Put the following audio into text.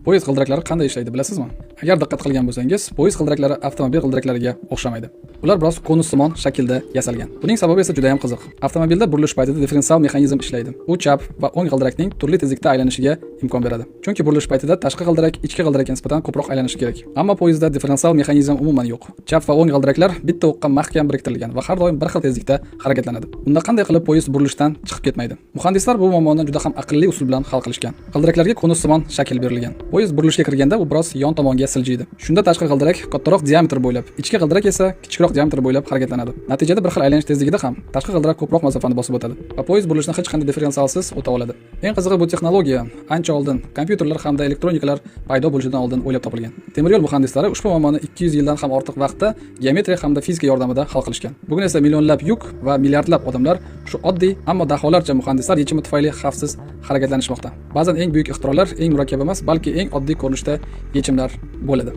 Poyezd g'ildiraklari qanday ishlaydi, bilasizmi? Agar diqqat qilgan bo'lsangiz, poyezd g'ildiraklari avtomobil g'ildiraklariga o'xshamaydi. Ular biroz konussimon shaklda yasalgan. Buning sababi esa juda ham qiziq. Avtomobilda burilish paytida differensial mexanizm ishlaydi. U chap va o'ng g'ildirakning turli tezlikda aylanishiga imkon beradi. Chunki burilish paytida tashqi g'ildirak ichki g'ildirakka nisbatan ko'proq aylanishi kerak. Ammo poyezdda differensial mexanizm umuman yo'q. Chap va o'ng g'ildiraklar bitta o'qqa mahkam biriktirilgan va har doim bir xil tezlikda harakatlanadi. Unda qanday qilib poyezd burilishdan chiqib ketmaydi? Muhandislar bu muammoni juda ham aqlli usul bilan hal qilishgan. G'ildiraklarga konussimon shakl berilgan. Poyezd burilishga kirganda u biroz yon tomonga siljiydi. Shunda tashqi g'ildirak kattaroq diametr bo'ylab, ichki g'ildirak esa kichikroq diametr bo'ylab harakatlanadi. Natijada bir xil aylanish tezligida ham tashqi g'ildirak ko'proq masofani bosib o'tadi va poyezd burilishni hech qanday differensialsiz o'ta oladi. Eng qizig'i, bu texnologiya ancha oldin, kompyuterlar hamda elektronikalar paydo bo'lishidan oldin o'ylab topilgan. Temir yo'l muhandislari ushbu muammoni 200 yildan ham ortiq vaqtda geometriya hamda fizika yordamida hal qilishgan. Bugun esa millionlab yuk va milliardlab odamlar shu oddiy, ammo daholarcha muhandislar yechimi tufayli xavfsiz harakatlanishmoqda. Ba'zan eng buyuk ixtirolar eng murakkab emas, balki eng oddiy ko'rinishda yechimlar bo'ladi.